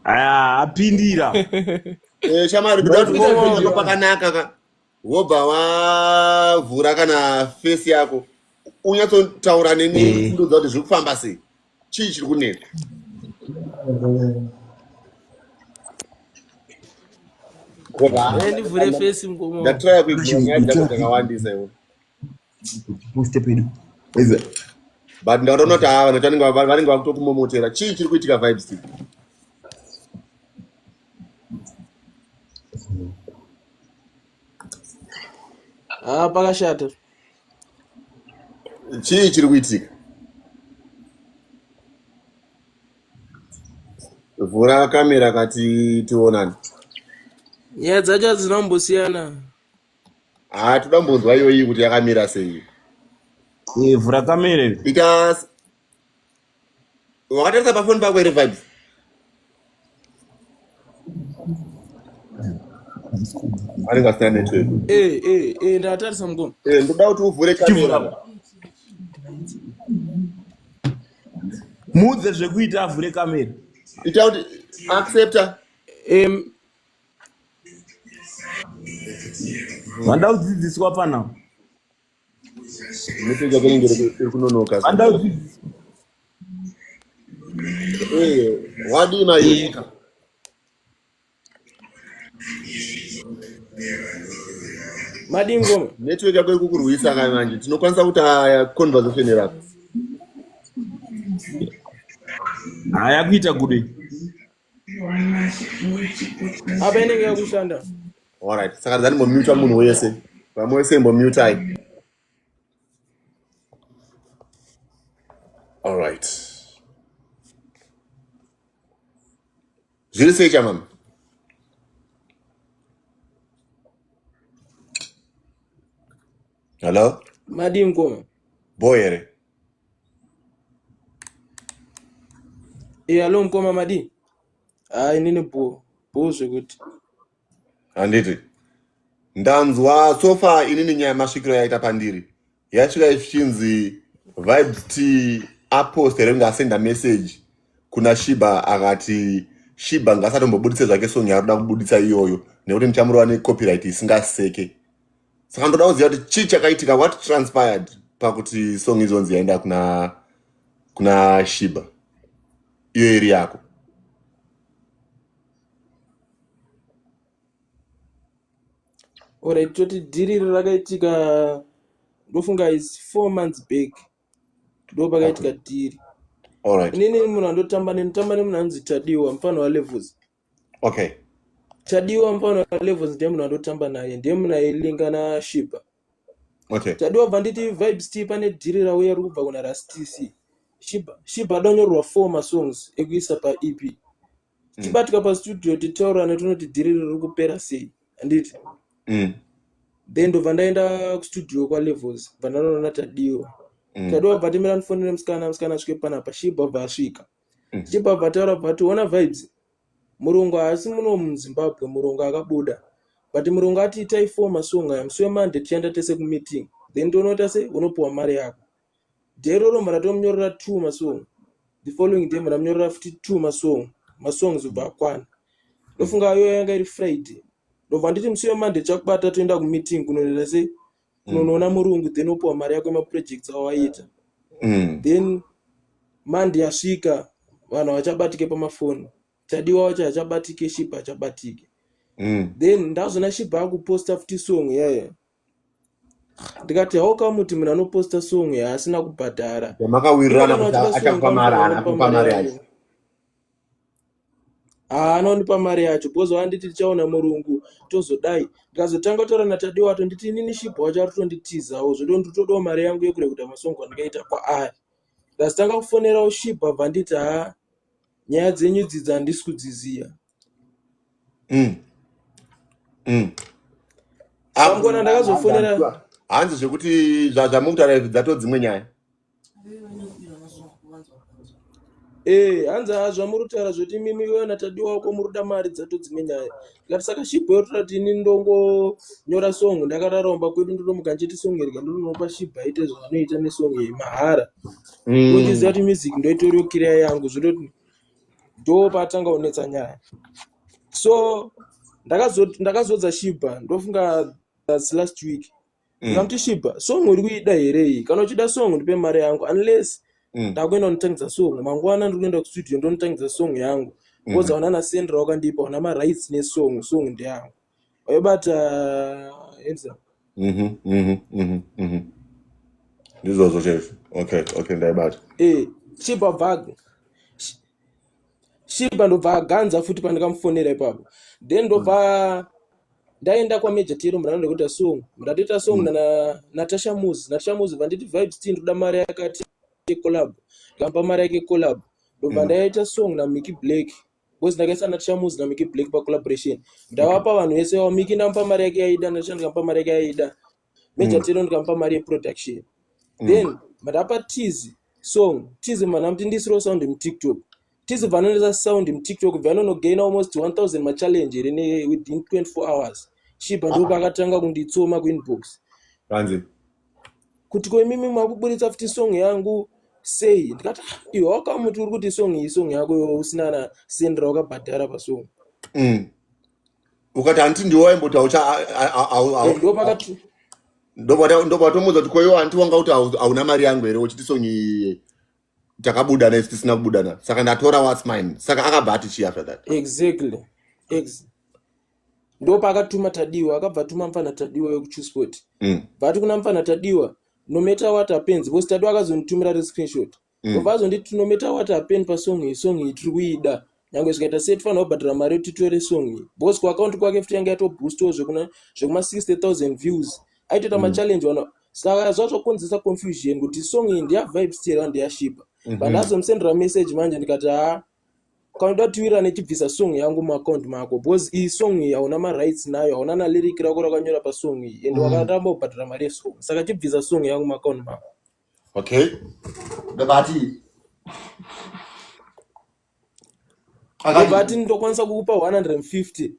Aya, apindira. Eh, shamari ndoda kuti uone pakanaka ka wobva wavhura kana face yako unyatsotaura neni eh. ndodza kuti zviri kufamba sei chii chiri kunetsa. Ndivhure face mukoma. Ndatraya kuignore nyaya dzako dzakawandisa iwe. Poste pedu. But ndakaona kuti ava vanhu vanenge vanenge vakutokumomotera. Chii chiri kuitika vibes team? Ah, pakashata. Chii chiri kuitika? Vhura kamera kati tionane. Nyaya dzacho hadzina kumbosiyana. Haa toda kumbonzwa iyoyi kuti yakamira sei. Eh, vhura kamera. Ita wakatarisa pafoni pako here vibes? Anenge asina network. Eh, eh, eh, ndatarisa mukoma. Eh, ndoda kuti uvhure kamera. Muudze zvekuita avhure kamera. Ita kuti accepta. Um, Vanoda kudzidziswa panapa. Network yako inenge iri kunonoka. Vanoda kudzidziswa. Eh, wadii mayuka? Madii ngoma? Network yako iri kukurwisa kai manje. Tinokwanisa kuti aya conversation irapo. Haya kuita gude. Apa inenge yakushanda. Alright, saka ndimbomuta munhu wese. Vamwe wese mbomutai. Alright. Zviri sei chamama? Hello? Madii mkoma? Boy here. Eh, hello mkoma madii? Ah, inini bho. Bho zvekuti. Handiti. Ndanzwa so far inini nyaya masvikiro yaita pandiri. Yasvika ichinzi Vibes T apost here kunge asenda message kuna Shiba akati Shiba ngaasatombobuditse zvake song yaari kuda kubuditsa iyoyo nekuti ndichamurova necopyright isingaseke. Saka ndoda kuziva kuti chii chakaitika what transpired pakuti song izonzi yaenda kuna kuna Shiba iyo iri yako. Alright, toti dhiri iri rakaitika ndofunga is 4 months back ndo pakaitika dhiri. Alright. Inini munhu andotamba ndinotamba nemunhu anonzi Tadiwa mufana waLevels. Tadiwa mufana waLevels ndiye munhu andotamba naye, ndiye munhu ailinga naShiba. Tadiwa bva nditi Vibes T pane dhiri rauya riri kubva kuna Ras TC. Shiba adonyorerwa 4 masongs ekuisa paEP. Tibatika pastudio titaurane tonoti dhiri riri kupera sei, handiti? Then ndobva ndaenda kustudio kwaLevels bva ndanoona Tadiwa. Tadiwa bva timira ndifonere musikana, musikana asvike panapa, Shiba bva asvika. Shiba bva taura bva ati ona Vibes, murungu haasi muno muZimbabwe, murungu akabuda. But murungu ati itai 4 masong aya, musi weMonday tichaenda tese kumeeting. Then tonoita sei, unopiwa mari yako. Day iroro mara tomunyorera 2 masong. The following day mara munyorera futi 2 masong. Masongs ubva akwana. Ndofunga ayo yanga iri Friday. Ndobva nditi musi weMonday chakubata toenda kumeeting kunonoita sei? Kunonoona murungu then wopiwa mari yako yemaprojects awaita. Then Monday yasvika vanhu havachabatike pamafoni. Tadiwa wacho hachabatike, Shiba hachabatike. Then ndazoona Shiba akuposta futi song yaya. Ndikati how come kuti munhu anoposta song yaasina kubhadhara? Makawirirana Ivo kuti kana vachida song achakupa mari vanofanira haana kundipa kupa mari mari yacho. yacho. Haana kundipa mari yacho because wanditi tichaona murungu tozodai. Ndikazotanga kutaura naTadiwa wacho nditi inini Shiba wacho ari kutonditizawo zvodo nditodawo mari yangu yekurekodha masong andikaita kwaari. Ndazotanga kufonerawo Shiba bva nditi haa nyaya dzenyu idzidzi handisi kudziziya. Mangwana ndakazofonera Hanzi zvekuti zvamukutaura izvi dzatoo dzimwe nyaya. Eh, hanzi haa zvamuri kutaura zvoti imimi iwewe naTadiwa wako muri kuda mari dzato dzimwe nyaya. Ndikati saka Shibho yotoda kuti ini ndongonyora song ndakarara kumba kwedu ndotomuka ndichiti song irega ndotonopa Shibho aite zvaanoita nesong iyi mahara. Uchiziva kuti music ndoitoriwo kiriya yangu zvototi ndopatanga kunetsa nyaya. So ndakazodza Shibha ndofunga that's last week. Ndikamuti Shibha song uri kuida here iyi? Kana uchida song ndipe mari yangu unless ndakuenda kunotangidza song mangwana ndiri kuenda kustudio ndonotangidza song yangu because hauna na cent rawakandipa hauna marights nesong song ndeyangu waibata enza Ndizvozvo chaizvo. Okay, okay, ndaibata. Eh, Shibha bag Shibha ndobva aganza futi pandikamufonera ipapo then ndobva ndaenda kwaMajor Tero muranda ndokuita song ndatoita song nana Natasha Muzi Natasha Muzi vanditi Vibes T ndoda mari yakati collab ndikamupa mari yake collab ndobva ndaita song naMickey Black because ndakaisa Natasha Muzi naMickey Black pacollaboration ndavapa vanhu vese vavo Mickey ndamupa mari yake yaida Natasha ndikamupa mari yake yaida Major Tero ndikamupa mari yeproduction then ndapa Tizi song Tizi mwana muti ndisiro sound muTikTok Tizi vanoendesa sound muTikTok bva anonogaina almost 1000 machallenge here ne within 24 hours Shibha ndipo paakatanga kunditsoma kuinbox Kanzi. Kuti ko imimi makuburitsa futi song yangu sei ndikati ah, iwe wakamuti uri kuti song iyi song yako iwe usina na send rawakabhadhara pasong Ukati hanti ndiwe waimboti haucha ndo pakati ndobva kuti koiwo hanti wanga kuti hauna mari yangu here uchiti song iyi takabudana isu tisina kubudana saka ndatora what's mine saka akabva ati chii after that exactly ndo paakatuma Tadiwa akabva atuma mufana Tadiwa wekuchusport bva kuna mufana Tadiwa no matter what happens because Tadiwa akazonditumira rescreenshot ndobva azonditi no matter what happen pasong iyi song iyi tiri kuida nyange zvikaita sei tifanira kubhadhara mari yekuti titore song iyi because kuakaunti kwake futi yange yatoboostawo zvekuma 60 000 views aitoita machallenge wana saka zvazvakonzesa confusion kuti song iyi ndeyaVibes T here ndeyaShibha but ndazomusendera message manje ndikati haa kana uda tiwirane chibvisa song yangu muakaunti mako because iyi song iyi hauna marights nayo hauna nalyric rako rakanyora pasong iyi and wakaramba kubhadhara mari yesong saka chibvisa song yangu muakaunti mako Okay ndobati ndobati ndokwanisa kukupa 150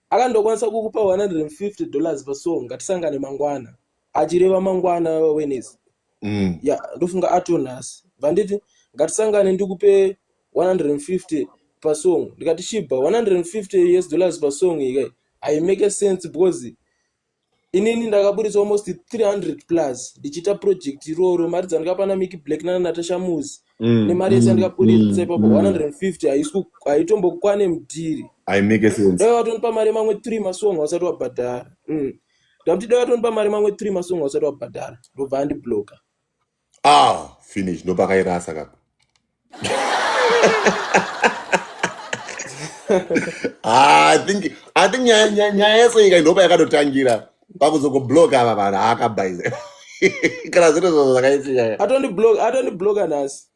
akandokwanisa kukupa 150 dollars pasong ngatisangane mangwana achireva mangwana Wednesday ya ndofunga atonhasi vanditi ngatisangane ndikupe 150 pasong ndikati Shibha 150 US dollars pasong iyi haimake sense because inini ndakaburitsa almost 300 plus ndichiita project iroro mari dzandikapa naMickey Black nana Natasha Muzi nemari yese yandikaburitsa ipapo 150 haitombokwane mudhiri haimake sense dai watonipa mari mamwe 3 masong wasati wabhadhara ndamuti dai watonipa mari mamwe 3 masong wasati wabhadhara ndobva andibloka ah finish ndopakairasa kapa ah, I think nyaya yese ika ndopa yakatotangira pakuzokubloka ava vanhu haakabhaiza kana zviro zvozvo zvakaitika atondibloka nhasi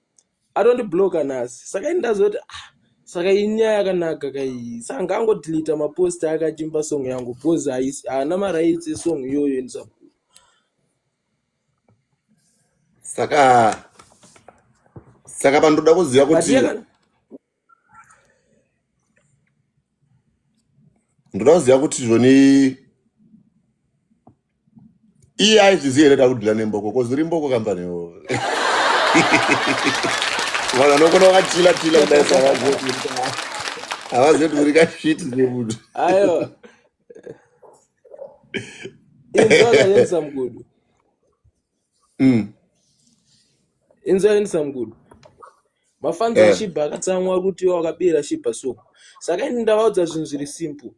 atondibloka nhasi saka ini ndazoti ah, saka inyaya yakanaka kaiyi saka ngangodeleta mapost akachimba song yangu because haana marights esong iyoyo ndisa Saka pandoda kuziva kuti ndoda kuziva kuti zvoni iye aizviziva here takudhila nemboko kozi uri mboko kambani vanhu vanokona vakachila chila kudai havazivi kuti uri kashiti nemunhu aiwa inzwa mugudu Inzwa endisa mugudu mafanzi aShibha akatsamwa kuti wakabira Shibha so saka ini ndavaudza zvinhu zviri simple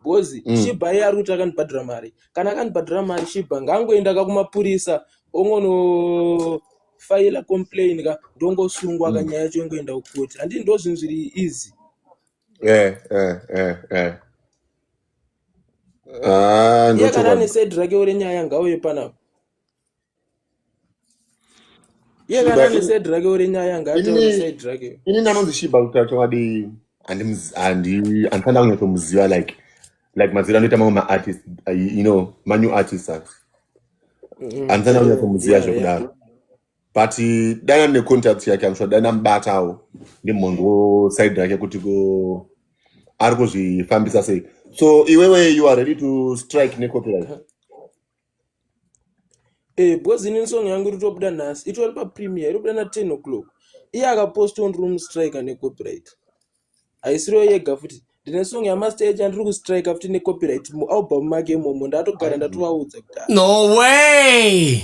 because Shibha iye ari kuti akandibhadhara mari kana akandibhadhara mari Shibha ngaangoenda ka kumapurisa ongonofaila complain ka ndongosungwa kanyaya yacho ingoenda kukoti handii ndo zvinhu zviri easy Ah, iye kana ane side rake renyaya ngauye panapa iye kana ane side rake renyaya ngaataure side rake Ini ndanonzi Shibha kuti chokwadi handifanira kunyatsomuziva like maziro anoita mamwe maartist manew artists aya handifanira kunyatsomuziva zvekudaro. But dai ane contact yake, I'm sure dai ndamubatawo ndimhongo side rake kuti ko ari kuzvifambisa sei. So iwewe you are ready to strike necopyright? Eh, because inini song yangu iri kutobuda nhasi, itori papremier, iri kubuda na10 o'clock. Iye akaposta ndiri kumustrika necopyright. Haisiriyo yega futi, ndine song yaMaster H yandiri kustrika futi necopyright mualbum make imomo. Ndatogara ndatovaudza kuti ah, No way!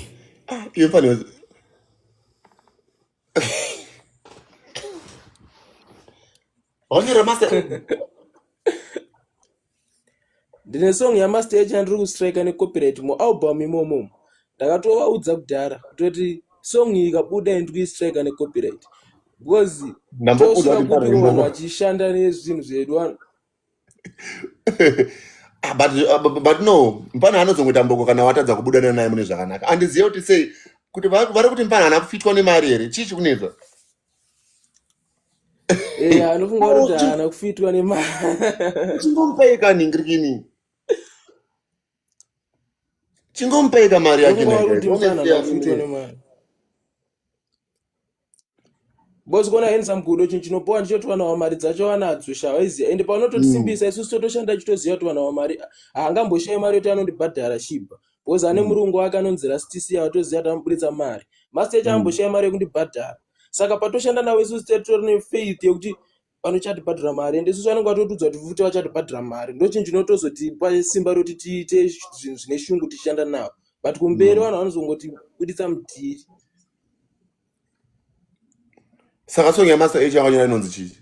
Iwe fanira wanyora Master. Ndine song yaMaster H yandiri kustrika necopyright mualbum imomo. Ndakatovaudza kudhara kutoti song iyi ikabuda ndiri kuistrika necopyright because Ndambokuudza tosvika kuti kupi mfana vanhu imboko. vachishanda nezvinhu zvedu vanhu. Ah, but no, mfana anozongoita mboko kana watadza kubudana naye mune zvakanaka. Handizive kuti sei kuti vari kuti mfana haana kufitwa nemari here, chii chikunetsa? Eh, anofunga kuti haana kufitwa nemari. Chingomupei kanhingirikini, chingomupei kamari yake. Ndofunga vari kuti mufana Honestly, haana kufitwa I mean, nemari. Boss, kuona Handsome Gudo, chinhu chinopowa ndichoti vanhu ava mari dzacho vanadzo sha, waiziya. Ende panototisimbisa isusu totoshanda chitoziva kuti vanhu ava mari haangamboshayi mari yekuti anondibhadhara shibha, because ane murungu wake anonzi Rastisi, atoziva kuti anoburitsa mari. Master H amboshayi mari yekundibhadhara, saka patoshanda navo isusu titori nefaith yekuti vanochatibhadhara mari. Ende isusu vanenge vatotudza kuti futi vachatibhadhara mari. Ndo chinhu chinotozotipa simba rekuti tiite zvinhu zvine shungu tichishanda navo, but kumberi vanhu vanozongotibuditsa mudhiri. Saka song yaMaster H yakanyora inonzi chii?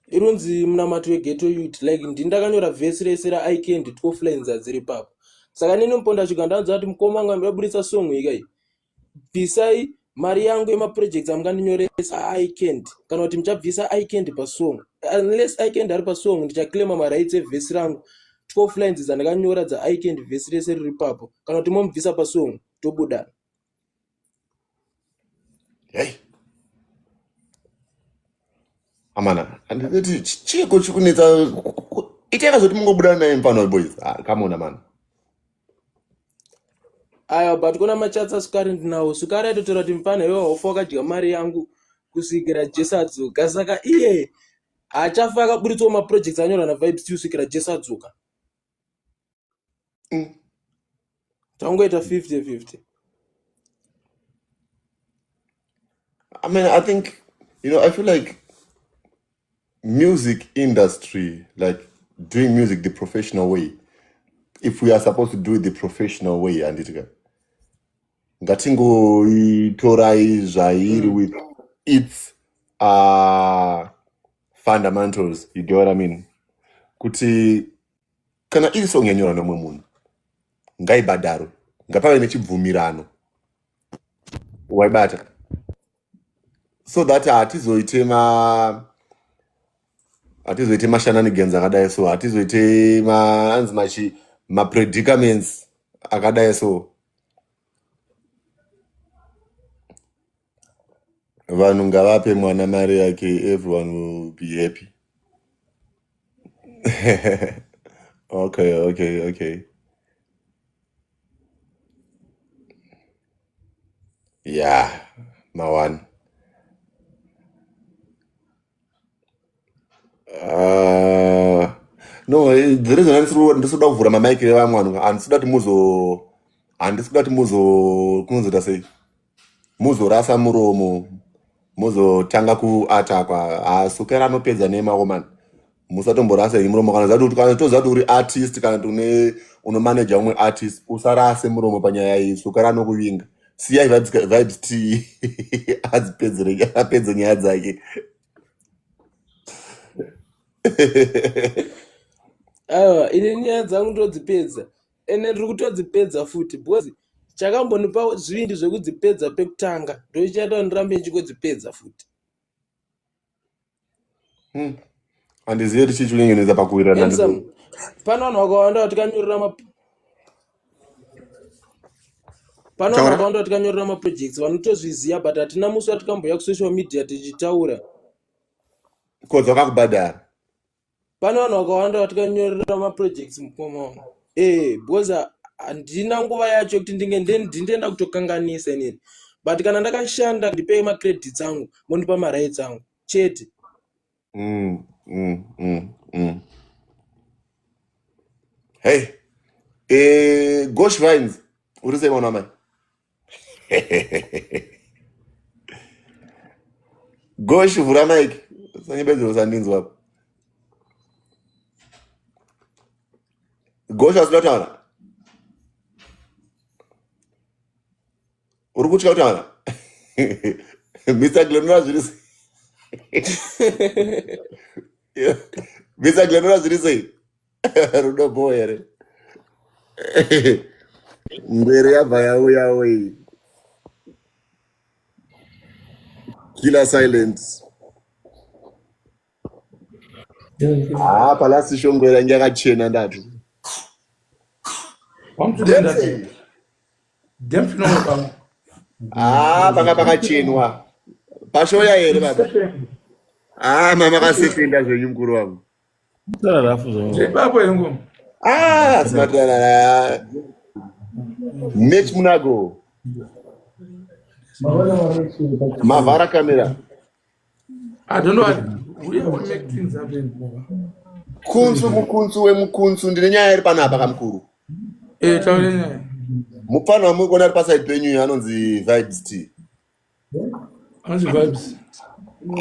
Irunzi Munamato Weghetto Youth. Like ndini ndakanyora vhesi rese raIkend, 12 lines adziri papo. Saka nini muponda shuga ndanzwa kuti mukoma wangu amboburitsa song ikai, bvisai mari yangu yemaprojects amungandinyoresa iCand, kana kuti muchabvisa iCand pasong. Unless iCand ari pasong, ndichaclaima marights evhesi rangu, 12 lines dzandakanyora dzaiCand, vhesi rese riri papo, kana kuti momubvisa pasong, tobudana. Hey amana, anditi chiiko chikunetsa? Itaika zoti mungobudana naye mufana weboys. Ah, come on amana. Aiwa, but kuna machats asukari ndinawo. Sukari aitotaura kuti mufana iwe haufa wakadya mari yangu kusvikira Jesu adzoka. Saka iye hachafa akaburitswawo maprojects anyorwa naVibes T kusvikira Jesu adzoka. Tangoita 50 50. I mean, I think, I feel like music industry, like doing music the professional way, if we are supposed to do it the professional way, anditika ngatingoitorai zvairi with its fundamentals, you get what I mean? Kuti kana iri song yanyorwa nomumwe munhu, ngaibhadharwe, ngapave nechibvumirano, waibata, so that hatizoite mashenanigans akadai so, hatizoite anzi machi mapredicaments akadai so. Vanhu ngavape mwana mari yake, everyone will be happy. Okay, yeah, maone. No, the reason handisi kuda kuvhura mamaiki evamwe vanhu, handisi kuda kuti muzo kunozoita sei, muzorasa muromo, muzotanga kuatakwa. Asukera anopedza nemaoko mani. Musatomborasa henyu muromo. Kana zati kuti, kana toziva kuti uri artist, kana kuti une unomaneja umwe artist, usarase muromo panyaya iyi. Sukera anokuvinga. Siyai Vibes T adzipedzere, apedze nyaya dzake. Aiwa, ini nyaya dzangu ndodzipedza, ende ndiri kutodzipedza futi, because chakambonipa zvivindi zvekudzipedza pekutanga ndochichaita kuti ndirambe ndichingodzipedza futi. Handizivi kuti chii chinonyengenedza pakuwirirana. Handsome, pane vanhu vakawanda vatikanyorera ma pane vanhu Taura. vakawanda vatikanyorera maprojects vanotozviziva, but hatina musi watikamboya kusocial media tichitaura. Kodza wakakubhadhara. Pane vanhu vakawanda vatikanyorera maprojects, mukoma wangu, eh, because Handina nguva yacho yekuti ndinge ndindienda kutokanganisa inini, but kana ndakashanda, ndipei macredits angu, mondipa marights angu chete. Hey, Gosh Vines, uri sei mwana wamai? Gosh, vhura mic. Usanyebedzera usandinzwa apa. Gosh, asina kutaura. Uri kutya kutaura? Mr. Glenora zviri sei? Mr. Glenora zviri sei? Rudo bho here? Ngwere yabva yauya wei. Killer silence. Ah, palasi shongwe yange yakachena ndati. Ah, panga pakachenwa. Pashoya here baba? Ah, mama kasetenda zvenyu mukuru wangu. Ipapo here ngoma? Ah, simatirana. Match munago. Mavhara kamera. I don't know what we have to make things happen. Baba. Kunzu mukunzu wemukunzu ndine nyaya iri panapa kamukuru. Eh, taure nyaya. Mupfana wamuri kuona ari paside penyu anonzi Vibes T. Anonzi Vibes.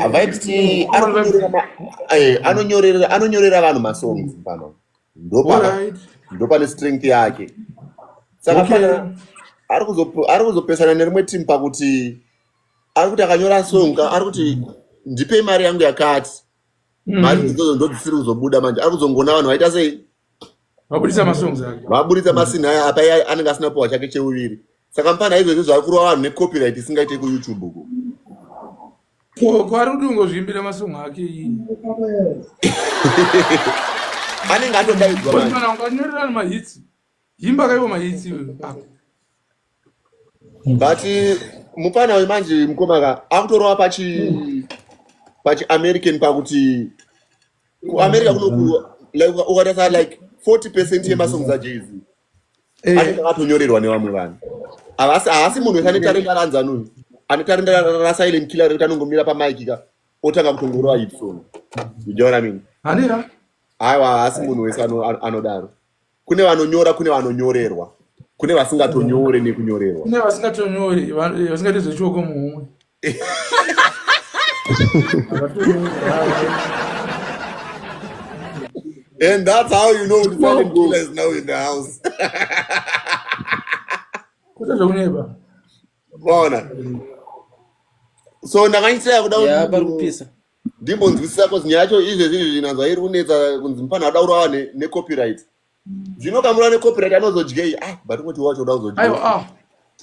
Ah, Vibes T anonyorera vanhu masongs pano. Alright. Ndopane strength yake. Saka pana ari kuzopesana nerimwe team pakuti ari kuti akanyora song ari kuti ndipei mari yangu yakati. Mari idzodzo ndodzisiri kuzobuda manje ari kuzongoona vanhu vaita sei? Vaburitsa masongs ake. Vaburitsa masini aya apa iye anenge asina kupiwa chake cheuviri. Saka mupfana izvozvo zvaari kurova vanhu necopyright isingaite kuYouTube uko. Ko kwari kuti ungozviimbira masong ake iyi. Anenge atodaidzwa manje. Kana unganyorerana mahits. Imba kaiwo mahits iwe ako. But mupfana uyu manje mukoma ka akutorova pachi American pakuti kuAmerica kunoku like ukatarisa like 40% yemasongs aJay-Z anenge akatonyorerwa nevamwe vanhu. Haasi munhu wese ane tarenda raanzani uyu. Ane tarenda raSilent Killer rekuti anongomira pamic ka otanga kutongorova hit song. You get what I mean? Handira? Aiwa, haasi munhu wese anodaro. Kune vanonyora, kune vanonyorerwa. Kune vasingatonyore nekunyorerwa. Kune vasingatonyore, vasingaiti zvechioko muhomwe. And that's how you know the silent killer is now in the house. Kuta zvekunyepa. Vaona. So ndakanyitira kuda Ya, pari kupisa. Ndimbonzwisisa cause nyaya yacho izvezvi izvi zvinanzwa iri kunetsa kunzi mupfana ada kurova necopyright. Zvino kamura necopyright anozodyei? Ah, but ungoti wacho uda kuzodyei. Aiwa, ah.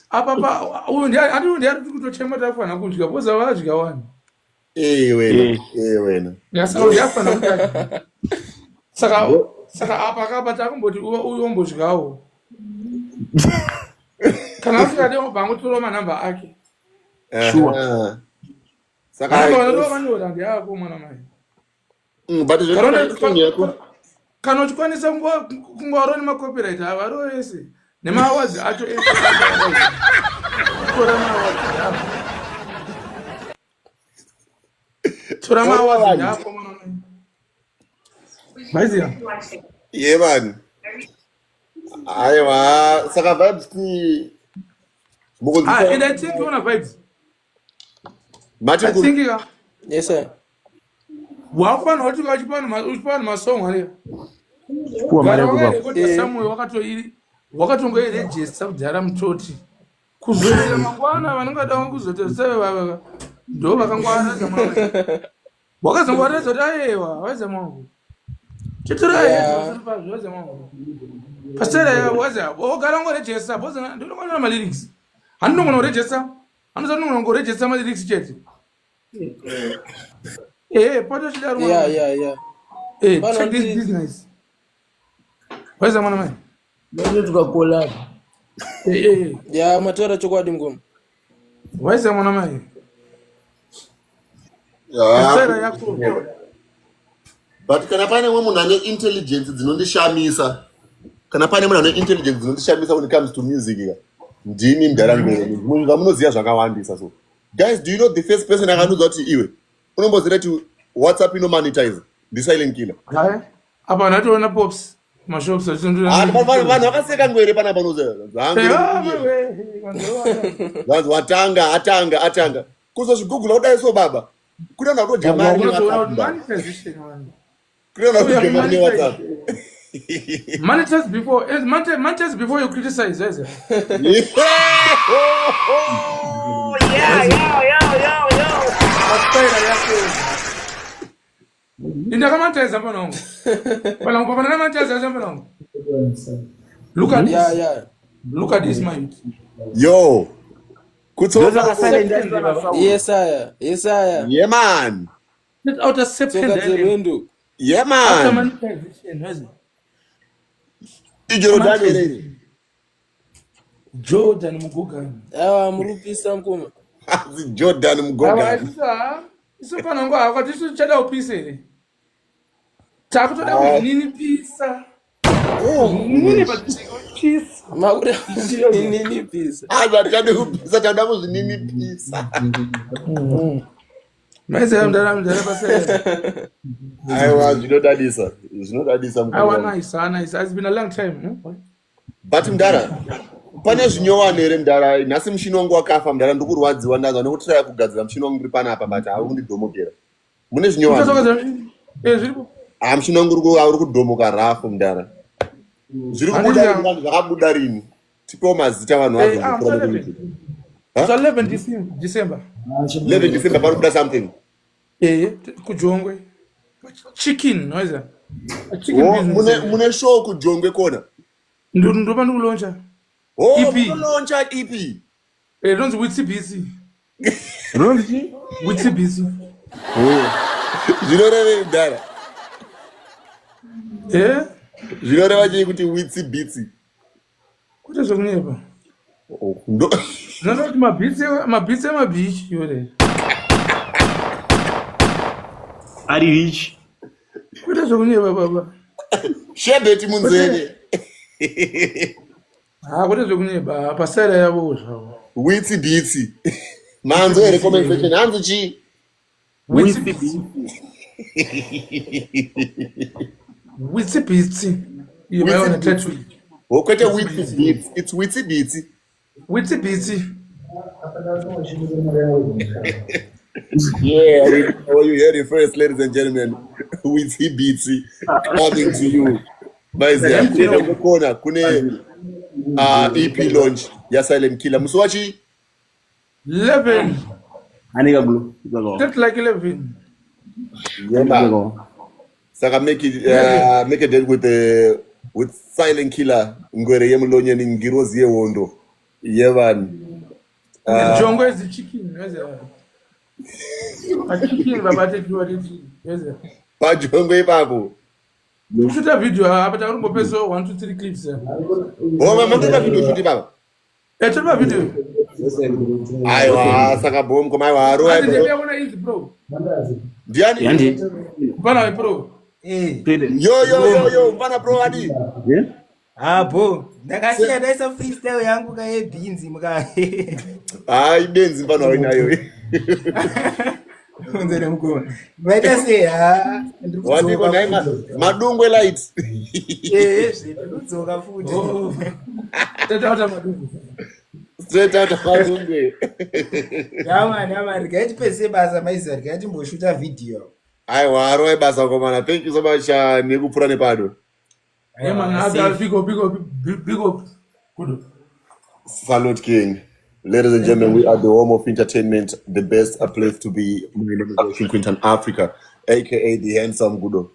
Apa pa uyu ndiye andi ndiye ari kutochema tafanira kudya because avadya wani. Eh wena, eh wena. Ya saka uyu afanira kudya. Saka apa kapa takumboti uyu ombodyawo. Kana asingade obva angotora manamba ake. Sure. Saka Manamba vanotora vanyora ndeyako mwana mai. But zvekuti yako. Kana uchikwanisa kungwarwa nemacopyright ava ariwo ese nemaawards acho ese. Tora maawards yako. Tora maawards yako mwana mai. Maiziya? Ye vanhu. Aiwa, saka Vibes T mukunzwisisa. Ah, and I think you Vibes. Mati I think ya. Yes sir. Wakufanira kuti uchipa vanhu masong ari. Kuwa mari yako baba. Kuti Samuel wakatoiri wakatongoirejista kudhara mutoti. Kuzoita mangwana vanenge vada kuzoita seve ndo vakangwaradza mwana. Wakazongwaradza kuti aiwa waiza mwangu. Chitora yedu pazvo waiza mwangu. Pasera waiza wogara ngorejista because ndinongona ma lyrics. Handinongona kurejista. Anoza ndinongona kurejista ma lyrics chete. Eh, pato chidaro mwana. Yeah, yeah, yeah. Eh, check this business. Waiza mwana mai. Ndoto tukakola. Eh, eh. Ya, mataura chokwadi ngoma. Waiza mwana mai. Yeah. Yako. But kana pane mumwe munhu ane intelligence dzinondishamisa. Kana pane munhu ane intelligence dzinondishamisa when it comes to music ka, ndimi mudhara Ngwere. Munhu zvamunoziva zvakawandisa. So guys, do you know the first person akandiudza kuti iwe unomboziva kuti WhatsApp inomonetize ndiSilent Killer? Hai, apa ndatoona pops mashops. Ah, vanhu vakaseka Ngwere panapa, unoziva vanzi watanga atanga atanga kuzozvigugula kudai. So baba, kune vanhu vakutodya mari neWhatsApp, mudhara. Kune vanhu vakutodya mari neWhatsApp. Monetize before monetize before you criticize, yes. Yeah. Mastaira yako indakamonetize panongo panongo papananamonetize panongo. Look at this. Look at this, man. Yo, kutsoka. Ndosaka Silent aitwa naSauro. Yesaya, yesaya. Yeah man. Let out a Tsoka second dzerwendo. Yeah after man. monetization, yes. Ijorodani here iri? Jordan Mugogani. Awa, muri kupisa mukoma. Hanzi Jordan Awa. Mugogani. Isusu ha, isu panongo hakwa tisu tichada kupisa here, takutoda Ah. kuzvininipisa, kuzvininipisa. Makuda kuzvininipisa. Hanzi hatichadi kupisa, tauda kuzvininipisa. Maiziva mudara, mudara pasera. Aiwa, zvinodadisa, zvinodadisa mukoma Aiwa. wangu. Nice, ah, nice. It's been a long time, But mudhara, pane zvinyowani here mudhara? Nhasi mushini wangu wakafa mudhara, ndikurwadziwa. Ndazwa nekutiraya kugadzira mushini wangu ndiri panapa, but hauri kundidhomokera. Mune zvinyowani? Zviripo. Ha, mushini wangu uri kudhomoka rafu mudhara. Zviri kubuda rini? Vanhu zvakabuda rini? Tipewo mazita vanhu vazondikura nekuYouTube. It's 11 December. 11 December pari kubuda something? Kujongwe chicken noiza chicken Oh, business. mune show kuJongwe kona? Ndopa ndikulauncha. Oh. EP. Munolauncha EP? Rinonzi Witsi BC. Rinonzi chii? Witsi BC. Zvinorevei mudhara? Zvinoreva chii kuti Witsi Bitsi? Kwete zvekunyepa. Oh, Zvinoreva kuti mabeats emabeach yore. Ari rich. Kwete zvekunyepa baba. Shebeti munzeve. Ha, kwete zvekunyepa, pasaira yavo zvavo. Witsi Bitsi, manzo here? Comment section, hanzi chii? Witsi Witsi Bitsi. Witsi Bitsi iyo Witsi maiona Bitsi. title. Oh, kwete Witsi Beats, it's Witsi Bitsi. Witsi Bitsi. Yeah, well, you heard it first, ladies and gentlemen. Witsi Bitsi coming to you. Maiziya, kune kona, kune EP launch ya Silent Killer. Musi wachi? 11. Anika glo. Glo. Just like 11. Yeah, man. Saka make a date with Silent Killer, Ngwere yemulonyeni, ngirozi yehondo yevanhu. Jongwe is the chicken, where's a chicken baba tetiwa teti, where's PaJongwe ipapo. Kushuta video apa takurimbopeso 1 2 3 clips. Oh, mamutoita video shoot ipapa? Tiri pavideo. Aiwa, saka bom koma, aiwa, Ati rova. ndiyakuona easy bro. Ndiani? Yandi. Pana bro. Pede. Yo yo yo yo, mfana bro adi. Yeah? Abo ndakasiya ndaisa freestyle yangu kayebhinzi muka. Hayi, benzi mfana wainayo. Unzere mukoma, maita sei? Ha, ndiri Wadiko kudzoka nhai futi. Madungwe light. Zve ndiri kudzoka futi. Oh. Tataura Madungwe. Straight out of Madungwe. Yamani, yamani, regai tipedzise basa, maiziva, regai timboshuta vhidhiyo. Aiwa, rova basa komana. Thank you so much nekupfuura nepado. Yeah man, big up, big up, big, big up. Good. Salute King. Ladies and gentlemen, we are the home of entertainment, the best a place to be. My name is King Quinton Africa, aka the handsome Gudo.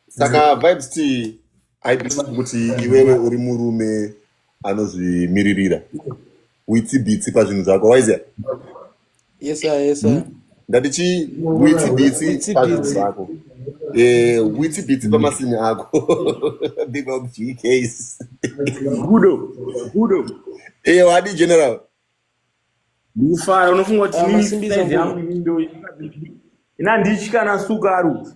Saka Vibes T, I believe kuti iwewe uri murume anozvimiririra. Witsi Bitsi pazvinhu zvako, waiziya? Yes sir, yes sir. Ndati chi? Witsi Bitsi Witsi pazvinhu Bitsi. zvako. Witsi Bitsi pamasini ako. Big up GKs. Gudo. Gudo. Wadi general. Ndikufara, unofunga kuti Ah, nini masimbisa size yangu mukoma. inini ndo ina handityi kana sukaru.